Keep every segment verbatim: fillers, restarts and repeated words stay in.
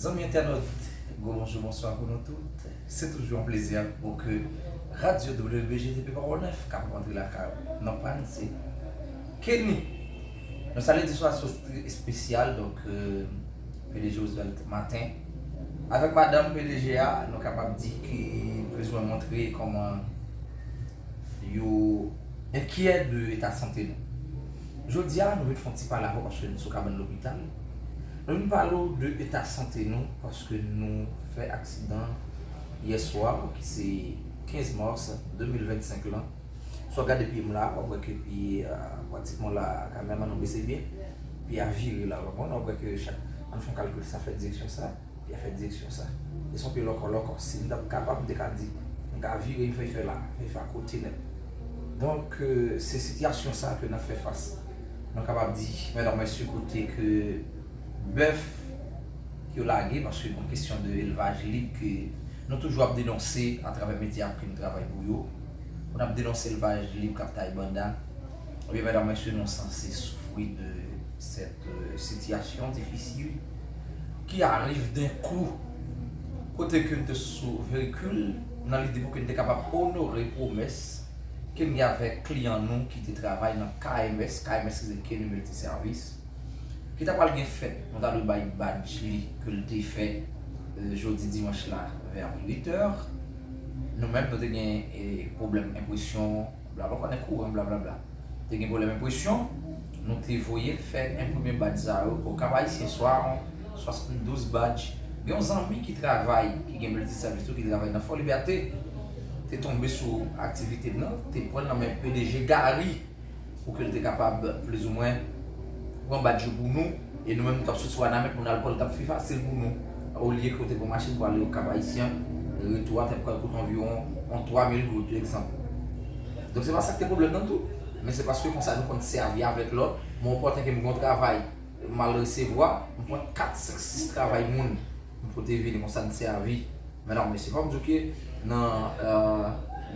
Zanmi entènot, gwo bonjou, bonswa pou nou tout. Se toujou yon plezi pou ke Radyo W B G T P Pawòl Nèf k ap rantre lakay ou. Non pa n se Kenny. Nou salye di sou asosye espesyal, donk, euh, P D G Roosevelt Martin. Avèk madanm P D G a, nou kapab di ki bezwen montre kòman yo enkyè de eta sante nou. Jodi a, nou vin fè yon ti pale avè w paske nou sou kabann lopital. Nou vin pale w de eta sante nou paske nou fè aksidan yè swa, ki se kenz mas de mil vennsenk lan. Si w gade pye m la, w ap wè ke pye a pratikman la, kameramann nou bese byen. Pye a vire la, w konprann? W ap wè ke chak, ann fè yon kalkil, sa fè direksyon sa. Li ap fè direksyon sa. E se yon pye lòkò lòkò. Si m t ap kapab, m te ka di, m ka vire, m fè fè la, fè fè a kote nèt. Donk, euh, se sitiyasyon sa ke n ap fè fas. Nou kapab di, medam, mesye, kote ke bèf yo lage, paske gon kesyon de elvaj lib ke nou toujou ap denonse atravè medya ke nou travay pou yo. Pou n ap denonse elvaj lib k ap tay banda. Ebyen, medam, mesye, nou sanse soufri de sèt, euh, sitiyasyon difisil ki arive d'un coup, kote ke n te sou veyikil, nan lide pou ke n te kapab onore pwomès ke n gen avèk kliyan nou ki te travay nan K M S, K M S ki se Kenny Multiservice, ki ta pral gen fèt, nou ta dwe bay badj li ke l te fè, euh, jodi dimanch la, vè uit è. Nou menm, nou te gen, eh, pwoblèm enpresyon, blablabla, w konnen kouran, blablabla. Te gen pwoblèm enpresyon, nou te voye l fè enprime badj sa yo. O Kap Ayisyen, swa swasanndouz badj. Gen yon zanmi ki travay, ki gen Multiservice tou, ki travay nan Fò Libète, te tonbe sou aktivite m nan, te pran l nan men P D G Gary, pou ke l te kapab plizoumwen pran badj yo pou nou, e nou menm nou t ap soti Wanament pou n al pran l, t ap pi fasil pou nou, olye ke w te pran machin pou ale O Kap Ayisyen, retou a t ap pral koute anviwon yon twa mil goud, egzanp. Donk, se pa sa k te pwoblèm nan tou, men se paske konsa nou konn sèvi avèk lòt, mwen, opòten ke m gen yon travay, m al resevwa, m pran kat, senk, sis travay moun, m pote vini, konsa n sèvi. Medam, mesye, fò m di w ke nan, euh,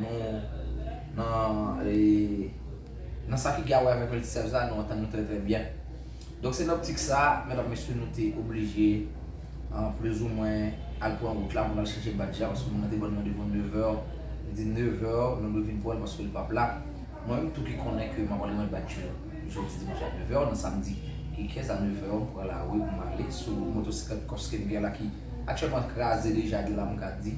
nou, nan, e, nan sa ki gen a wè avèk Multiservice la, nou antann nou trè, trè byen. Donk, se nan optik sa, medam, mesye, nou te oblije, euh, plizoumwen al pran wout la pou n al chèche badj la, paske moun nan te ban nou randevou nevè, li di nevè, nou dwe vin pran l paske l p ap la. Mwen menm tou ki konnen ke m ap al remèt badj yo jodi dimanch a nevè, nan samdi ki kenz a nevè, m pran lari pou m ale sou motosiklèt kòs ke m gen la ki aktyèlman kraze deja, de la m ka di.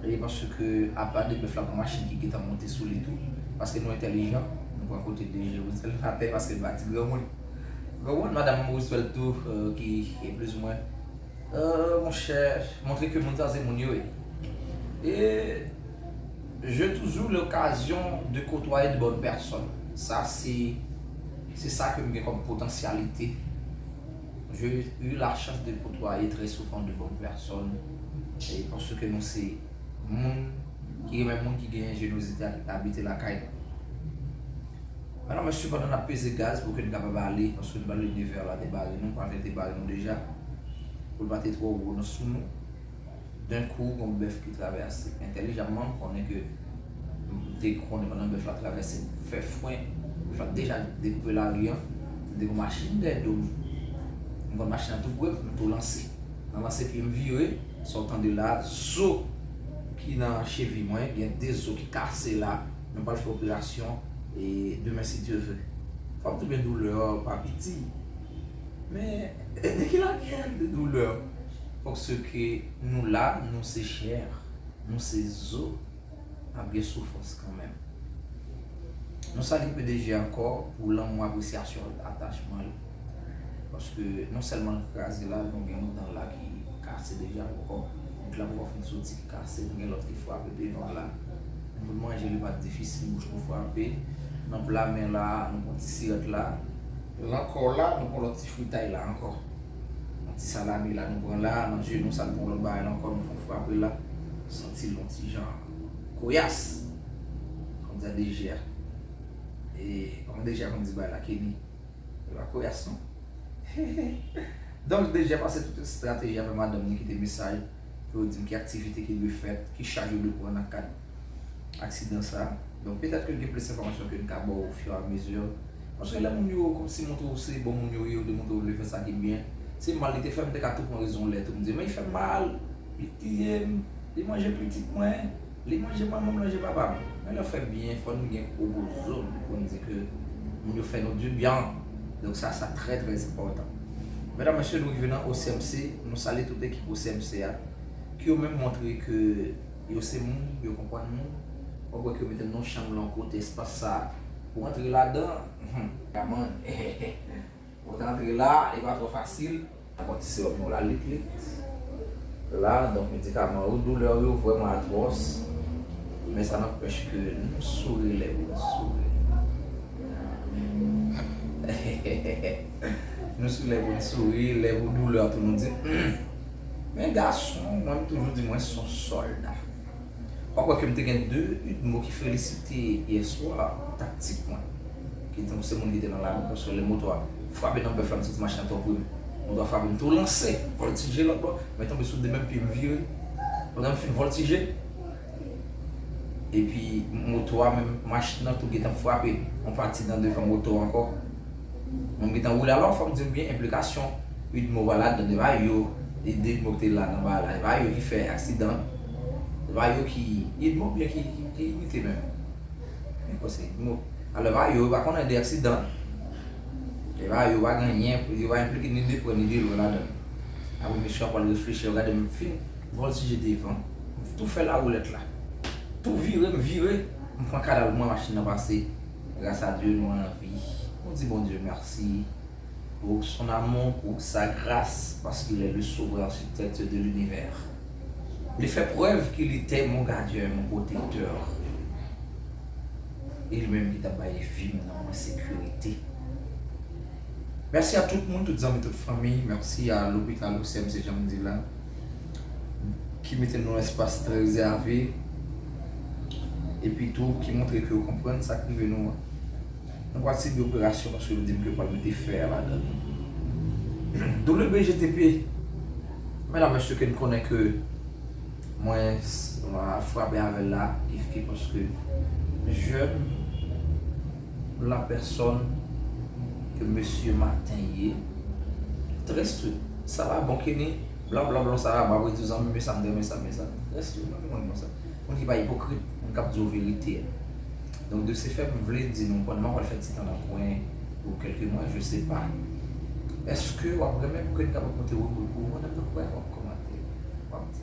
E paske apa de bèf la, gon machin ki gentan monte sou li tou, paske nou entèlijan, nou pran kote de je Roosevelt atè paske l pati granmoun. Granmoun, madanm Roosevelt tou, euh, ki e plizoumwen Euh, monchè, montre ke moun sa se moun yo ye. Et j'ai toujours l'occasion de côtoyer de bonnes personnes. Sa se, se sa ke m gen kòm potansyalite. J'ai eu la chance de côtoyer très souvent de bonnes personnes. E paske nou se moun ki renmen moun ki gen jenozite ak abite lakay nou. Medam, mesye, pandan n ap peze gaz pou ke n kapab ale, paske n pral le nevè la te bare nou, pral te bare nou deja, pou l pa te twò gwo nan sou nou. D'un coup, gon bèf ki travèse entèlijamman, m konnen ke, m te konnen pandan bèf la travèse, fè fwen, bèf la deja dekoupe lari an, m te gon machin dèyè do m. M konn machin nan tou pre, m tou lanse. Nan lanse pye m vire, sa w tande la, zo ki nan chevi mwen, gen de zo ki kase la, nou pral fè operasyon, e, demen si Dye vle. Fò m di w byen doulè a pa piti. Men, e, de ki lakel de doulè? Paske nou la, nou se chè, nou se zo, ap gen soufrans kanmenm. Nou salye P D G ankò pou lanmou, apresyasyon l, atachman l. Paske non sèlman l kraze la, nou gen yon dan la ki kase deja, poko, wout la poko fin soti, ki kase, nou gen lòt ki frape devan la. Nou konn manje, li pa t difisil, bouch nou frape. Nan pla men la, nou pran ti sirèt la. La ankò la, nou pran lòt ti fritay la ankò. Yon ti salami la, nou pran la, nan jenou sa, nou pran lòt bagay la ankò, nou fè yon frape la. Santi l yon ti jan koyas. Kòm di a D J a. E, kòm D J a konn di bagay la, Kenny. E pa koyas non. Donk, D J a pase tout estrateji avè madanm li, kite mesaj pou yo di m ki aktivite ki dwe fèt, ki chaj yo dwe pran nan kad aksidan sa. Donk, petèt ke gen plis enfòmasyon ke n ka ba w ofiramezu. Paske lè moun yo kòmsi montre w se bon moun yo ye, yo demontre w vle fè sa ki byen, Se mal li te fè m, m te ka tou pran rezon lè tou. M di, men li fè m mal, li tiye m, li manje pitit mwen, li manje manman m, li manje papa m. Men lè w fè byen, fò nou gen gwo zo pou n di ke moun yo fè nou di byen. Donk sa, sa trè, trè enpòtan. Medam, mesye, nou rive nan O C M C, nou salye tout ekip O C M C a, ki yo menm montre ke yo se moun, yo konprann moun. W ap wè ke yo mete n nan yon chanm la, yon kote, espas sa, pou antre ladan, hmm, kaman. Ou ta antre la, li pa twò fasil. Apòti sewòm nou la, lit, lit. La, donk, medikaman yo, doulè yo vrèman atwòs. Men sa n'anpèch ke nou souri lè pou nou souri. Nou souri lè pou nou souri, lè pou doulè tou nou di, hmm. Men gason, mwen, m toujou di mwen se yon sòlda. W ap wè ke m te gen de Udmo ki felisite yè swa taktik mwen. Ki tankou se moun ki te nan lari, paske lè moto a frape nan bèf la, m santi machin nan tou pre m. Moto a frape m tou lanse, vòltije lòt bò, men tonbe sou de menm pye m vire. Pandan m fin vòltije, epi moto a menm, machin nan tou gentan frape yon pati nan devan moto a ankò. Mwen m gentan woule, alò fò m di w byen, enplikasyon Udmo pa ladan, e pa yo, e de Udmo ki te la nan bagay la, e pa yo ki fè aksidan, e pa yo ki, Udmo byen ki, ki, ki imite menm. Men kò se Udmo. Alò e pa yo, yo pa konnen de aksidan, e pa yo, pa gen anyen, yo pa enplike ni de prè ni de lwen ladan. Apre mesye a pral reflechi, yo gade m fin vòltije devan, m tou fè lawoulèt la. Tou vire, m vire, m pran kadav mwen, machin nan pase. Gras a Dye, nou an vi. Nou di Bondye mèsi pour son amour, pour sa grâce, parce qu'il est le sauveur, architecte de l'univers. Li fè prèv ke li te mon gadyen, mon pwotektè. E li menm ki t ap bay vi m nan mwen sekirite. Mèsi a tout moun, tout zanmi, tout fanmi. Mèsi a lopital O C M C, jan m di la, ki mete nou nan espas trè rezève. Epi tou, ki montre ke yo konprann sa k rive nou an. Nou pral sibi operasyon paske yo di m ke yo pral mete fè a ladan li. W B G T P, medam, mesye, ke n konnen ke mwen s-, m a frape avè l la, kif kif, paske jèn la pèsòn ke mesye Martin ye, trè strik. Sa pa bon, Kenny, blan, blan, blan, sa pa bon, apre di zanmi, men sa m te renmen sa, men sa. Trè strik, mwen, mwen, mwen, sa. Moun ki pa ipokrit, moun k ap di w verite a. Donk, de se fè, m vle di nou, pandan m ap al fè ti tan nan kwen pou kèlke mwa, je sais pas. Èske w ap renmen pou ke n kapab pote ribrik pou ou, pandan m nan kwen, w ap kòmante, w ap di.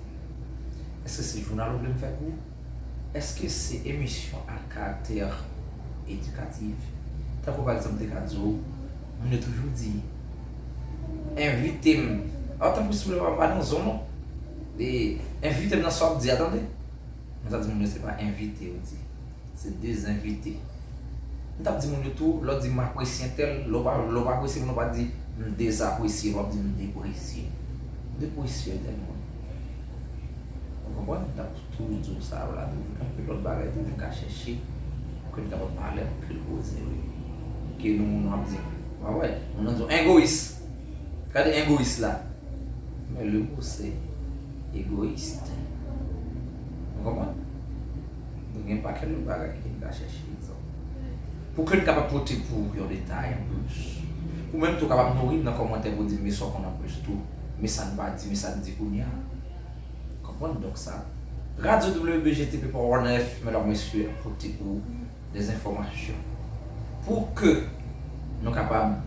Èske se jounal ou vle m fè pou ou? Èske se emisyon a karaktè edikatif? Tankou pa egzanp, m te ka di w, moun yo toujou di, envite m. Atann pou souple pa, pa nan zon non. E envite m nan sa w ap di a, tande. Mwen ta di moun yo se pa envite yo di. Se dezenvite. M t ap di moun yo tou, lè w di m apresye entèl, lè w pa, lè w pa apresye moun, ou pa di m dezapresye, w ap di m depresye. M depresye entèl moun. Ou konprann? M t ap toujou di w sa la, toujou gen anpil lòt bagay toujou ka chèche pou ke n kapab pale anpil koze, wi. Ke nou, nou ap di, w ap wè, moun nan di w egoyis. Gade egoyis la. Men le mo se egoyis. Ou konprann? Nou gen pakèt lòt bagay ke n ka chèche egzanp. Pou ke n kapab pote pou yon detay anplis. Ou menm tou kapab nouri m nan kòmantè pou di m men sa w konn anplis tou. Men sa n pa di, men sa n di kounye a. Konprann donk sa. Radio W B G T P Power nèf, medam, mesye, ap pote pou de enfòmasyon. Pou ke nou kapab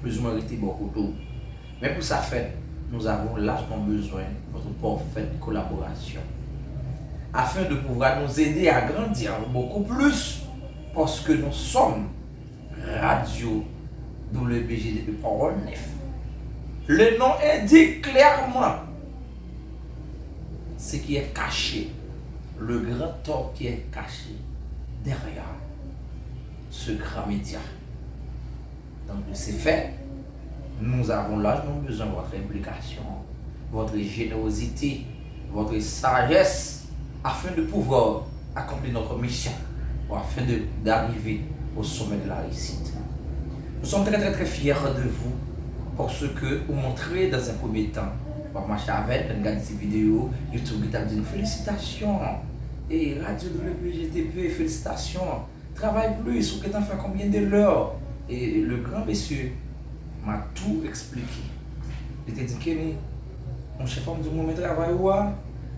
plizoumwen rete bò kote w. Men pou sa fèt, nous avons largement besoin de votre parfaite collaboration afin de pouvoir nous aider à grandir beaucoup plus, parce que nous sommes Radio W B G T P Power nèf. Le nom indique clairement ce qui est caché, le grand homme qui est caché derrière ce grand média. Donc, de ce fait, nous avons largement besoin de votre implication, votre générosité, votre sagesse, afin de pouvoir accomplir notre mission, ou afin de, d'arriver au sommet de la réussite. Nous sommes très, très, très fiers de vous, parce que vous montrez dans un premier temps, w ap mache avè n, lè n gade ti videyo, YouTube ki t ap di nou felisitasyon, e Radio W G T P, felisitasyon. Travay plis, ou gentan fè konbyen de lè? E le gran mesye m a tou eksplike. Li te di, Kenny, monchè, fò m di w, mwen renmen travay ou a,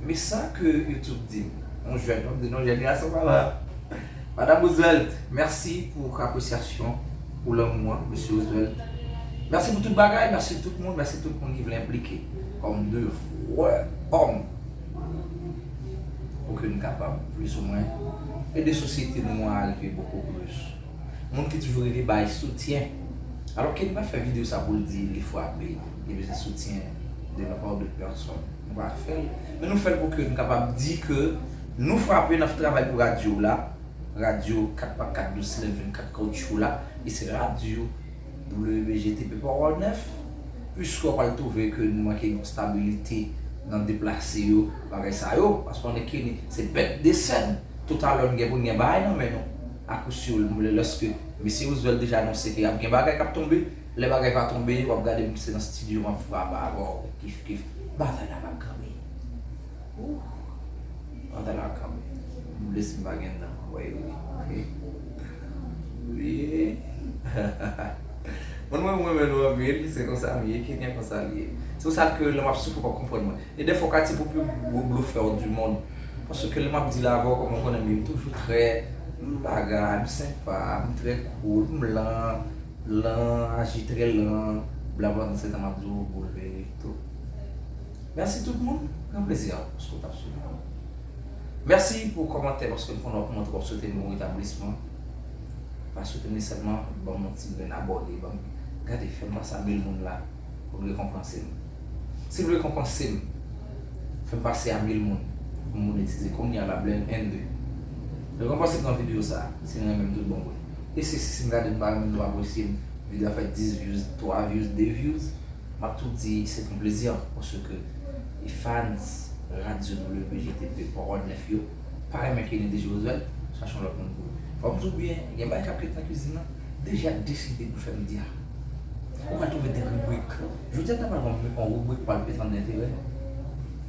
men sa ke YouTube di m. Yon jèn, fò m di non, jèn gason pa la. Madam Roosevelt, mèsi pou apresyasyon, pou lanmou an, mesye Roosevelt. Mèsi pou tout bagay, mèsi tout moun, mèsi tout moun ki vle enplike kòm de vrè òm. Pou ke nou kapab, plis ou mwen, ede sosyete nou a rive bokou plis. Moun ki toujou rive bay soutyen. Alò, Kenny pa fè videyo sa pou l di li frape, li bezwen soutyen de la part de pèsòn. Nou pa fè l. Men nou fè l pou ke nou kapab di ke nou frape, n ap travay pou radyo la. Radyo kat pa kat, douz silèt, vennkat kawotchou la. E se radyo W B G T P Power nèf. Piske w pral twouve ke nou manke yon stabilite nan deplase yo, bagay sa yo. Paske konnen Kenny se bèt de sèn. Toutalè, n gen pou n gen bagay nan men nou. Akousir, lèske mesye Roosevelt deja anonse ke y ap gen bagay k ap tonbe, lè bagay va tonbe, w ap gade m se nan estidyo m ap frape avè w. Kif, kif. Batay la pral kanpe. Ouh. Batay la pral kanpe. M vle si m pa gen dan, anvoye wi. Wi. Moun mwen, mwen renmen nou anpil, se konsa m ye, Kenny konsa l ye. Se pou sa ke lè m ap soufri, w p ap konprann mwen. E dèfwa, w ka ti pou pi gwo blofè du monde. Paske lè m ap di la avè w, kòman w konnen m ye, m toujou trè, m bagay, m senpa, m trè cool, m lan, lan, aji trè lan, blablabla, se tan m ap di w boul vere tou. Mèsi tout moun, pran plezi a w, paske w t ap swiv mwen. Mèsi pou kòmantè, paske m konnen w ap kòmante, w ap swete m bon retablisman. Pa swete m li sèlman, ban m yon ti grenn abòne, ban m, gade, fè m pase a mil moun la pou n rekonpanse m. Si n rekonpanse m, fè m pase a mil moun pou m monetize. Kounye a la, blend N de. Rekonpanse m nan videyo sa, si n renmen m tout bon vre. E si, si, si n gade m pa renmen m, nou apresye m, videyo a fè dis views, twa views, de views, m ap tou di se yon plezi, paske e fans radyo W B G T P Power nèf yo pa renmen Kenny D J Roosevelt, chache yon lòt moun pou. Fò m di w byen, gen bagay k ap fèt nan kwizin nan, deja deside pou fè medya. Ou pral twouve de ribrik. Jodi a, n ap pral yon, yon ribrik pral petan d'intérêt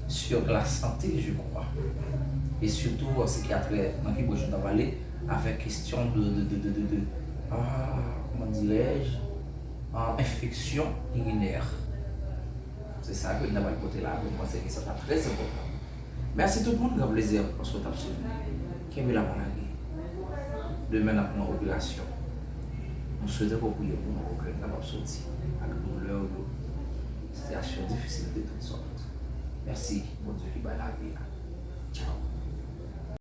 sur la santé, je crois. Et surtout, en ce qui a trait, nan ki branch nou ta pale, avec question de, de, de, de, de, de, ah, comment dirais-je, ah, infection urinaire. Se sa ke n ta pral pote la, mwen panse ke sa ta trè enpòtan. Mèsi tout moun, gran plezi paske w t ap swiv nou. Kenbe la, pa lage. Demen n ap nan operasyon. Nou swete w priye pou nou, pou ke n kapab soti ak doulè yo, sitiyasyon difisil de tout sòt. Mèsi, Bondye ki bay lavi a. Tchaw.